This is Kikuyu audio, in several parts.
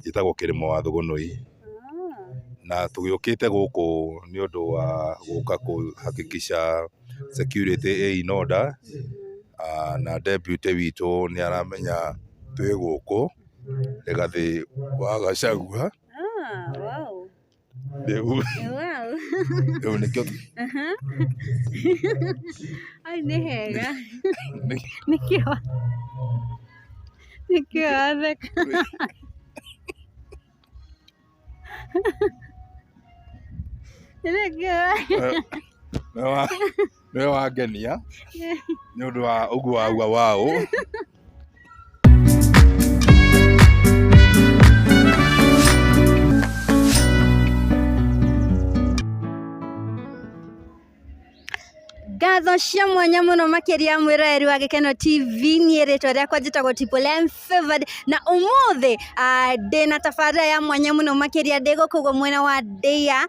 Njĩtagwo Kĩrĩmo wa Thũgũnũi, na tũgĩũkĩte gũkũ nĩ ũndũ wa gũka kũ hakikisha security ĩ in order, na deputy witũ nĩ aramenya twĩ gũkũ, Rigathĩ wa Gachagua. Rĩu nĩkĩo Ai nĩ hega. Nĩkĩo nĩkĩo watheka. Nĩkĩo nĩwe wangenia nĩ ũndũ wa ũguo wauga waũ. Ngatho cia mwanya mũno makĩria mwĩroreri wa Gĩkeno TV, niĩ rĩtwa rĩakwa njĩtagwo Triple M Favored, na ũmũthĩ ndĩna tabarĩra ya mwanya mũno makĩria ndĩ gũkũ ũguo mwena wa Ndĩa,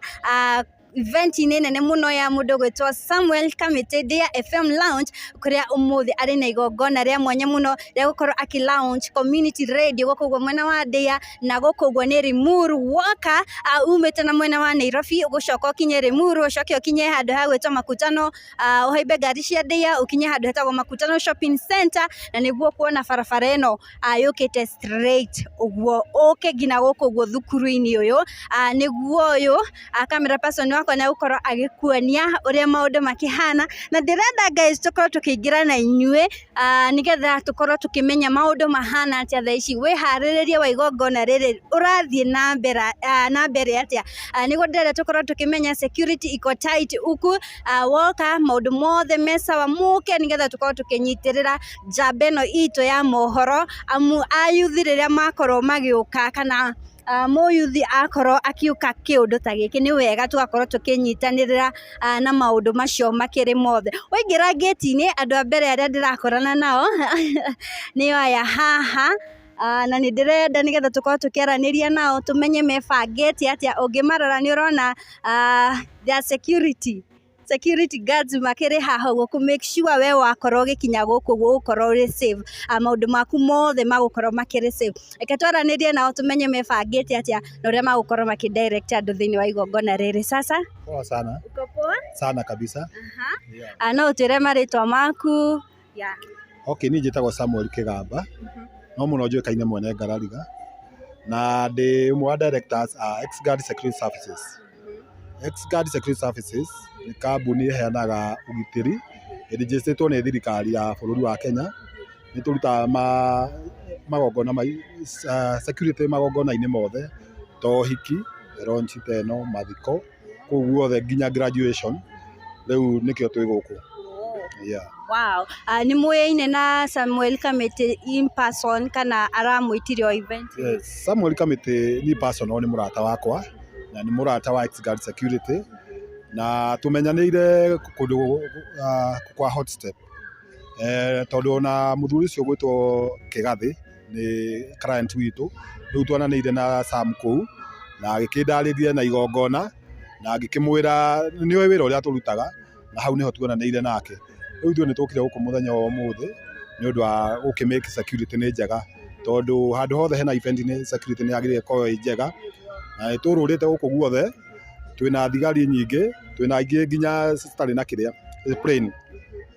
event-inĩ nene mũno ya mũndũ ũgwĩtwo Samuel Kamĩtĩ Ndĩa FM Lounge, kũrĩa ũmũthĩ arĩ na igongona rĩa mwanya mũno rĩa gũkorwo akĩ launch community radio gũkũ ũguo mwena wa Ndĩa, na gũkũ ũguo nĩ Limuru Walker, umĩte na mwena wa Nairobi, ũgũcoka ũkinye Limuru, ũcoke ũkinye handũ hagwĩtwo Makutano, ũhaimbe ngari cia Ndĩa, ũkinye handũ hetagwo Makutano Shopping Center, na nĩguo ũkuona barabara ĩno yũkĩte straight ũguo, ũke nginya gũkũ ũguo thukuru-inĩ ũyũ, nĩguo ũyũ camera person wakwa nĩ egũkorwo agĩkuonia ũrĩa maũndũ makĩhana, na ndĩrenda guys tũkorwo tũkĩingĩra na inyuĩ, nĩgetha tũkorwo tũkĩmenya maũndũ mahana atĩa thaa ici, wĩharĩrĩria wa igongona rĩrĩ ũrathiĩ na mbere atĩa, nĩguo ndĩrenda tũkorwo tũkĩmenya security iko tight huku, woka maũndũ mothe me sawa, mũke nĩgetha tũkorwo tũkĩnyitĩrĩra njamba ĩno itũ ya mohoro, amu ayuthi rĩrĩa makorwo magĩũka kana mũyuthi akorwo akiũka kĩũndũ ta gĩkĩ nĩ wega tũgakorwo tũkĩnyitanĩrĩra na maũndũ macio makĩrĩ mothe. Waingĩra ngĩti-inĩ andũ a mbere arĩa ndĩrakorana nao nĩ aya haha, na nĩ ndĩrenda nĩgetha tũkorwo tũkĩaranĩria nao tũmenye mebangĩte atĩa, ũngĩmarora nĩ ũrona their security. Security guards makĩrĩ haha ũguo kũ make sure we wakorwo ũgĩkinya gũkũ ũguo ũgũkorwo ũrĩ safe, maũndũ maku mothe magũkorwo makĩrĩ safe. Reke twaranĩrie nao tũmenye mebangĩte atĩa na ũrĩa magũkorwo makĩ direct andũ thĩinĩ wa igongona rĩrĩ. Sasa? Poa sana. Uko poa? Sana kabisa. Yeah. No ũtwĩre marĩtwa maku? Yeah. Okay, niĩ njĩtagwo Samuel Kĩgamba, no mũno njũĩkaine mwene Ngarariga, na ndĩ ũmwe wa directors a X-Guard Security Services. X-Guard Security Services nĩ kambuni ĩheanaga ũgitĩri, ĩrĩnjĩstĩtwo nĩ thirikari ya bũrũri wa Kenya, nĩ tũrutaga magongona ma security magongona-inĩ mothe, ta ũhiki, launch ta ĩno, mathiko, kũu guothe nginya graduation, rĩu nĩkĩo twĩ gũkũ. Yeah. Wow. Nĩ mũyaine na Samuel Kamĩtĩ in person kana aramwĩtire o event? Yes. Samuel Kamĩtĩ ni personal nĩ mũrata wakwa na nĩ mũrata wa X-Guard Security na tũmenyanĩire kũndũ kwa Hot Step tondũ ona mũthuri ũcio ũgwĩtwo Kĩgathĩ nĩ client witũ, rĩu twananĩire na Sam kũu na agĩkĩndarĩria na igongona na ngĩkĩmwĩra nĩoĩ wĩra ũrĩa tũrutaga na hau nĩho tuonanĩire nake. Rĩu ithuĩ nĩ tũkire gũkũ mũthenya wa ũmũthĩ nĩ ũndũ wa gũkĩ make security nĩ njega, tondũ handũ hothe hena event nĩ security nĩ yagĩrĩire ĩkorwo ĩ njega, na nĩ tũrũrĩte gũkũ guothe, twĩna thigari nyingĩ, twĩna ingĩ nginya citarĩ na kĩrĩa plane,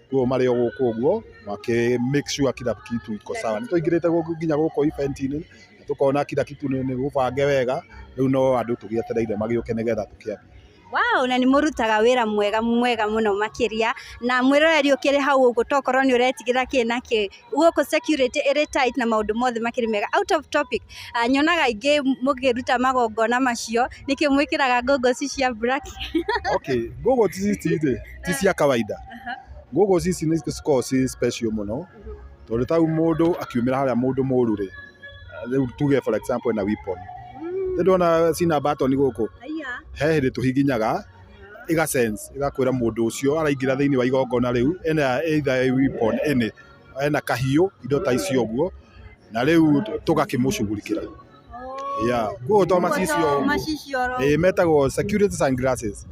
koguo marĩ o gũkũ ũguo makĩ make sure kila kitu iko sawa. Nĩ tũingĩrĩte nginya gũkũ event-inĩ na tũkona kila kitu nĩ gũbange wega, rĩu no andũ tũgĩetereire magĩũke nĩgetha tũkĩambie. Wow, na nĩ mũrutaga wĩra mwega mwega mũno makĩria, na mwĩroreri ũkĩrĩ hau ũguo tokorwo nĩ ũretigĩra kĩ na kĩ, gũkũ security ĩrĩ tight na maũndũ mothe makĩrĩ mega. Out of topic, nyonaga aingĩ mũkĩruta magongona macio, nĩkĩ mwĩkĩraga goggles cia black? Okay, goggles ici rĩ, ti cia kawaida. Goggles ici nĩ cikoragwo ci special mũno, tondũ ta rĩu mũndũ akiumĩra harĩa mũndũ mũru rĩ, rĩu tuge for example ena weapon. Nĩ ndona cina button gũkũ, he hĩndĩ tũhihinyaga ĩga sense ĩgakwĩra mũndũ ũcio araingĩra thĩinĩ wa igongona rĩu ena either weapon any, ena kahiũ indo ta icio ũguo, na rĩu tũgakĩmũcugurikĩra. Yeah, koguo to macicio ũguo. Ĩĩ metagwo security sunglasses.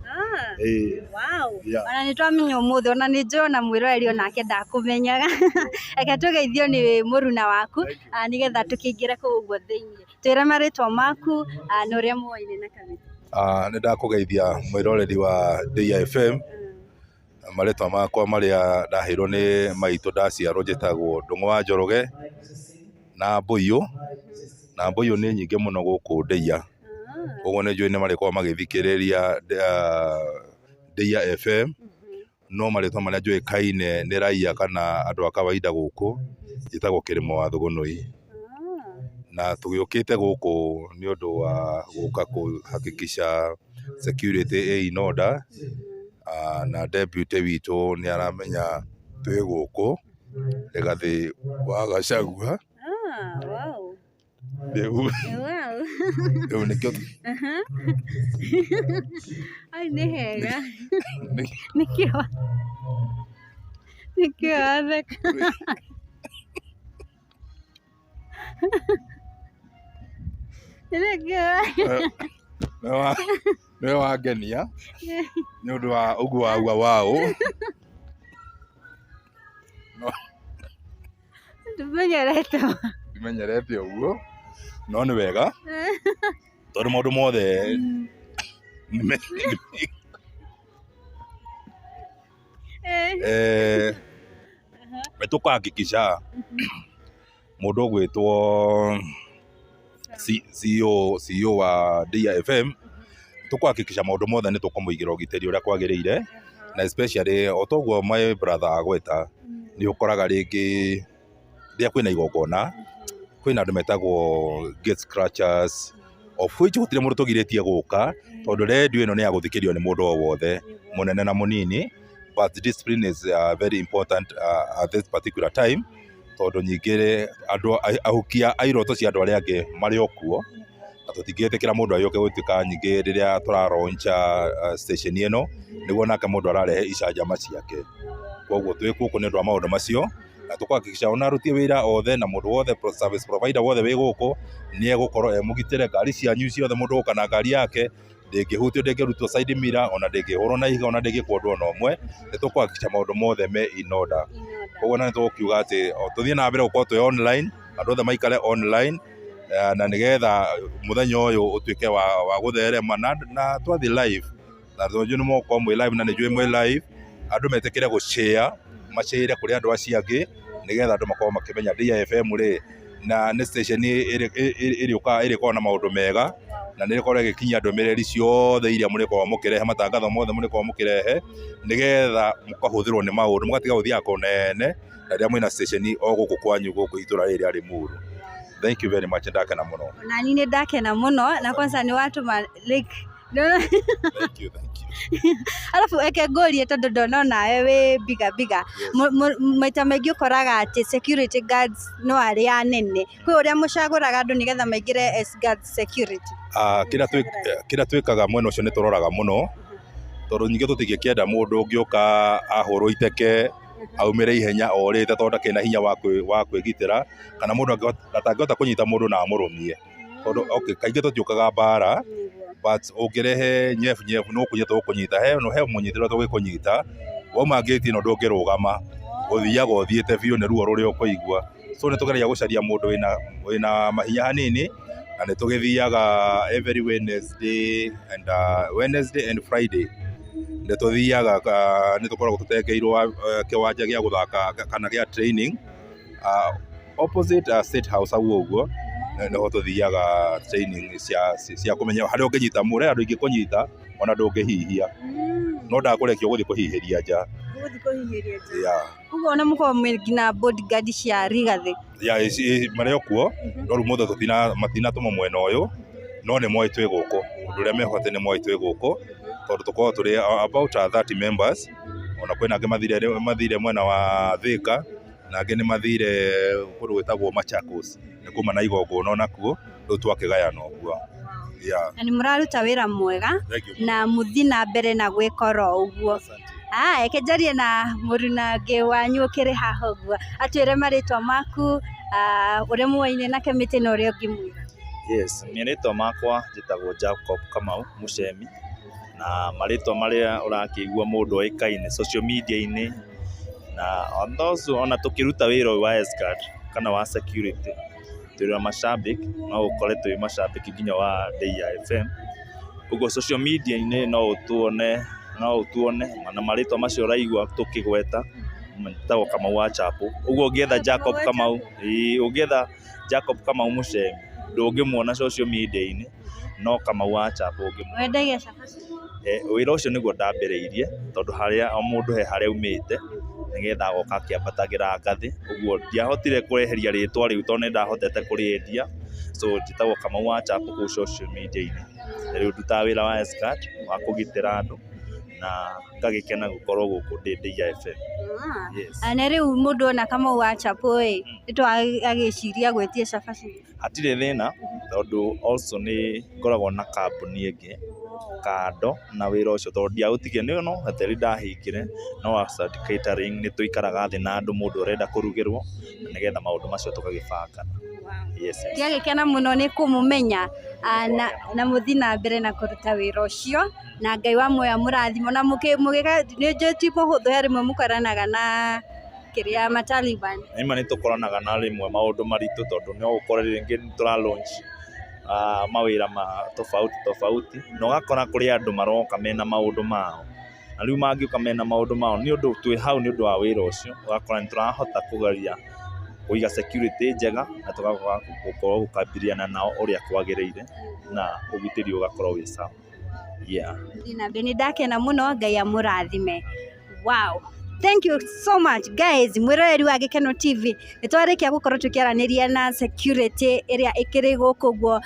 Ĩĩ. Wow. Yeah. Ona nĩ twamenya ũmũthĩ, ona nĩ njũĩ ona mwĩroreri onake ndakũmenyaga. Reke tũgeithio nĩ mũruna waku, nĩgetha tũkĩingĩre kũu ũguo thĩinĩ. Twĩre marĩtwa maku, na ũrĩa muoaine na Kamĩtĩ. Nĩ ndakũgeithia mwĩroreri wa Ndeiya FM. Marĩtwa makwa marĩa ndaheirwo nĩ maitũ ndaciarwo njĩtagwo Ndũng'ũ wa Njoroge na Mbũiyũ, na Mbũiyũ nĩ nyingĩ mũno gũkũ Ndeiya. Koguo nĩ njũĩ nĩ marĩkoragwo magĩthikĩrĩria Ndeiya FM, no marĩtwa marĩa njũĩkaine nĩ raia kana andũ a kawaida gũkũ, njĩtagwo Kĩrĩmo wa Thũgũnũi. Na tũgĩũkĩte gũkũ nĩ ũndũ wa gũka kũ hakikisha security ĩ in order, na deputy witũ nĩ aramenya twĩ gũkũ, Rigathĩ wa Gachagua. Wow. Rĩu Wow. rĩu nĩkĩo Ai, nĩ hega. Nĩkĩo nĩkĩo watheka. Nĩkĩo nĩwe wangenia nĩ ũndũ wa ũguo wauga waũ. Ndũmenyerete. Ndimenyerete ũguo, no nĩ wega tondũ maũndũ mothe nĩ tũkũ hakikisha mũndũ ũgwĩtwo CEO wa Ndeiya FM, tũkũ hakikisha maũndũ mothe nĩ tũkũmũigĩra ũgitĩri ũrĩa kwagĩrĩire, na especially o toguo my brother agweta, nĩ ũkoraga rĩngĩ rĩrĩa kwĩna igongona kwĩna andũ metagwo gate scratchers, of which gũtirĩ mũndũ tũgirĩtie gũka, tondũ radio ĩno nĩ ya gũthikĩrĩrio nĩ mũndũ o wothe, mũnene na mũnini, but discipline is very important at this particular time, tondũ nyingĩ andũ ahukia a iroto cia andũ arĩa angĩ marĩ o kuo, na tũtingĩtĩkĩra mũndũ agĩũke gũtuĩka nyingĩ rĩrĩa tũraroncha station ĩno nĩguo nake mũndũ ararehe icanjama ciake. Koguo twĩ gũkũ nĩ ũndũ wa maũndũ macio, na tũkahakikisha ona aruti wĩra othe na mũndũ wothe service provider wothe wĩ gũkũ nĩ egũkorwo e mũgitĩre. Ngari cianyu ciothe, mũndũ ũgũka na ngari yake ndĩngĩhutio, ndĩngĩrutwo side mirror, ona ndĩngĩhũrwo na ihiga, ona ndĩngĩkwo ũndũ ona ũmwe. Nĩ tũkũhakikisha maũndũ mothe me in order. Koguo na nĩ tũgũkiuga atĩ o tũthiĩ na mbere gũkorwo twĩ online, andũ othe maikare online, na nĩgetha mũthenya ũyũ ũtuĩke wa gũtherema na twathiĩ live, na tondũ nĩ mũgũkorwo mwĩ live na nĩ njũĩ mwĩ live, andũ metĩkĩre gũ-share, macĩre kũrĩ andũ acio angĩ, nĩgetha andũ makorwo makĩmenya Ndeiya FM rĩ na nĩ station ĩrĩũkaga ĩrĩkoragwo na maũndũ mega, na nĩ ĩrĩkoragwo ĩgĩkinyia ndũmĩrĩri ciothe iria mũrĩkoragwo mũkĩrehe, matangatho mothe mũrĩkoragwo mũkĩrehe, nĩgetha mũkahũthĩrwo nĩ maũndũ, mũgatiga gũthiaga kũnene na rĩrĩa mwĩna station o gũkũ kwanyu gũkũ itũra rĩrĩ rĩa Limuru. Thank you very much, ndakena mũno. Ona niĩ nĩ ndakena mũno, na kwanza nĩ watũma like Thank you, thank you. Alafu eke ngũrie, tondũ ndona onawe wĩ biga biga. Maita maingĩ ũkoraga atĩ security guards no arĩa anene, kwĩ ũrĩa mũcagũraga andũ nĩgetha maingĩre as guards security? Kĩrĩa twĩkaga mwena ũcio nĩ tũroraga mũno, tondũ ningĩ tũtingĩkĩenda mũndũ ũngĩũka ahũrwo iteke aumĩre ihenya orĩte tondũ ndakĩrĩ na hinya wa kwĩgitĩra, kana mũndũ atangĩhota kũnyita mũndũ na amũrũmie, tondũ okay, kaingĩ tũtiũkaga mbara, but ũngĩrehe nyebu nyebu no kũnyita ũkũnyita, he mũnyitĩrĩre tũgĩkũnyita wauma ngĩti ĩno ndũngĩrũgama, ũthiaga ũthiĩte biũ nĩ ruo rũrĩa ũkũigua. So nĩ tũgeragia gũcaria mũndũ wĩna mahinya hanini, na nĩ tũgĩthiaga every Wednesday and Wednesday and Friday nĩ tũthiaga, nĩ tũkoragwo tũtengeirwo kĩwanja gĩa gũthaka kana gĩa training opposite State House hau ũguo, nĩho tũthiaga training cia kũmenya harĩa ũngĩnyita mũre, andũ ingĩkũnyita ona ndũngĩhihia, no ndakũrekia ũgũthiĩ kũhihĩria nja. Ũgũthiĩ kũhihĩria nja. Yeah. Koguo ona mũkoragwo mwĩ nginya bodyguard cia Rigathĩ? Yeah, marĩ o kuo, no rĩu mũthĩ matinatũmwo mwena ũyũ, no nĩ moĩ twĩ gũkũ. Ũndũ ũrĩa mehotete nĩ moĩ twĩ gũkũ, tondũ tũkoragwo tũrĩ about 30 members, ona kwĩna angĩ mathire mwena wa Thika, na angĩ nĩ mathire kũndũ gwĩtagwo Machakos, nĩ kuma na igongona onakuo, rĩu twakĩgayana ũguo. Yeah. Na nĩ mũraruta wĩra mwega. Thank you. Na mũthiĩ na mbere na gwĩka oro ũguo. Asante. Reke njarie na mũruna ũngĩ wanyu ũkĩrĩ haha ũguo, atwĩre marĩtwa maku, ũrĩa muoaine na Kamĩtĩ na ũrĩa ũngĩmwĩra. Yes, marĩtwa makwa njĩtagwo Jacob Kamau Mũcemi, na Na marĩtwa marĩa ũrakĩigua mũndũ oĩkaine social media-inĩ, na those ona tũkĩruta wĩra ũyũ wa escort kana wa security, twĩ macambĩki, no ũkore twĩ macambĩki nginya wa Ndeia FM. Ũguo social media-inĩ no ũtuone, no ũtuone na marĩtwa macio ũraigua tũkĩgweta metagwo Kamau wa Chapo. Ũguo ũngĩetha Jacob Kamau, ĩĩ ũngĩetha Jacob Kamau Mũcemi ndũngĩmuona social media-inĩ, no Kamau wa Chapo ũngĩmuona. Wendagia cabaci? Wĩra ũcio nĩguo ndambĩrĩirie tondũ harĩa o mũndũ he harĩa aumĩte nĩgetha agoka akĩambatagĩra ngathĩ, ũguo ndiahotire kweheria rĩtwa rĩu tondũ nĩ ndahotete kũrĩendia, so njĩtagwo Kamau wa Chapo kũu social media-inĩ. Na rĩu ndutaga wĩra wa escort wa kũgitĩra andũ na ngagĩkena gũkorwo gũkũ ndĩ Ndeia FM. Yes. Na rĩu mũndũ ona Kamau wa Chapo ĩ, nĩ agĩciria gwĩtia cabaci? Hatirĩ thĩna tondũ also nĩ ngoragwo na kambuni ĩngĩ kando na wĩra ũcio tondũ ndiaũtigire nĩ no hoteli ndahingire, no as a catering nĩ tũikaraga thĩ na andũ mũndũ ũrenda kũrugĩrwo na nĩgetha maũndũ macio tũgagĩbangana. Yes, yes. Ndiagĩkena mũno nĩ kũmũmenya na mũthiĩ na mbere na kũruta wĩra ũcio na Ngai wa muoyo amũrathime na mũgĩka nĩ njũĩ ti mũhũthũ he rĩmwe mũkoranaga na kĩrĩa mataliban. Nĩma nĩ tũkoranaga na rĩmwe maũndũ maritũ tondũ no ũkore rĩngĩ nĩ tũra launch mawĩra ma tofauti tofauti na ũgakora kũrĩ andũ maroka mena maũndũ mao, na rĩu mangĩũka mena maũndũ mao nĩ ũndũ twĩ hau nĩ ũndũ wa wĩra ũcio, ũgakora nĩ tũrahota kũgeria kũiga security njega na tũgakorwo gũkorwo gũkabiliana nao ũrĩa kwagĩrĩire na ũgitĩri ũgakorwo wĩ sawa. Yeah. Mũthiĩ na mbere, nĩ ndakena mũno, Ngai amũrathime. Wow. Thank you so much guys, mwĩroreri wa Gĩkeno TV, nĩ twarĩkia gũkorwo tũkĩaranĩria na security ĩrĩa ĩkĩrĩ gũkũ ũguo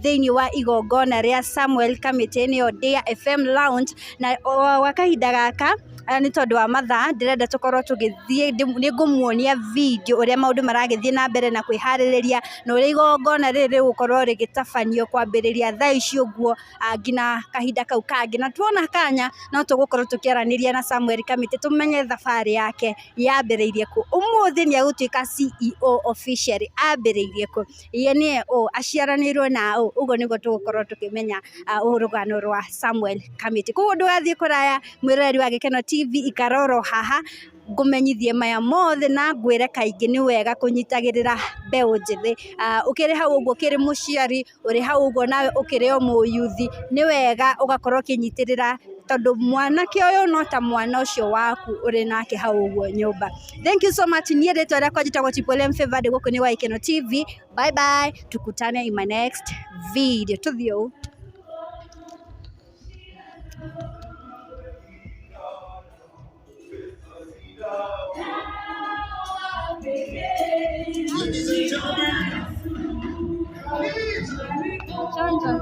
thĩinĩ wa igongona rĩa Samuel Kamĩtĩ nĩyo Ndeia FM Lounge, na gwa kahinda gaka nĩ tondũ wa mathaa ndĩrenda tũkorwo tũgĩthiĩ, nĩ ngũmuonia video ũrĩa maũndũ maragĩthiĩ na mbere na kwĩharĩrĩria na ũrĩa igongona rĩrĩ rĩgũkorwo rĩgĩtabanio kwambĩrĩria thaa ici ũguo nginya kahinda kau kangĩ, na tuona kanya no tũgũkorwo tũkĩaranĩria na Samuel Kamĩtĩ tũmenye thabarĩ yake yambĩrĩirie kũ. Ũmũthĩ nĩ egũtuĩka CEO officially, ambĩrĩirie kũ, ye nĩye ũ, aciaranĩirwo na ũ, ũguo nĩguo tũgũkorwo tũkĩmenya rũgano rwa Samuel Kamĩtĩ. Koguo ndũgathiĩ kũraya mwĩroreri wa Gĩkeno TV, ikara oro haha ngũmenyithie maya mothe na ngwĩre kaingĩ nĩ wega kũnyitagĩrĩra mbeũ njĩthĩ. Ũkĩrĩ hau ũguo ũkĩrĩ mũciari, ũrĩ hau ũguo nawe ũkĩrĩ o mũyuthi, nĩ wega ũgakorwo ũkĩnyitĩrĩra tondũ mwanake ũyũ no ta mwana ũcio waku ũrĩ nake hau ũguo nyũmba. Thank you so much. Niĩ rĩtwa rĩakwa njĩtagwo Triple M Favored, gũkũ nĩ wa Gĩkeno TV. Bye bye, tukutane in my next video. Tũthiĩ ũũ. Chonjo.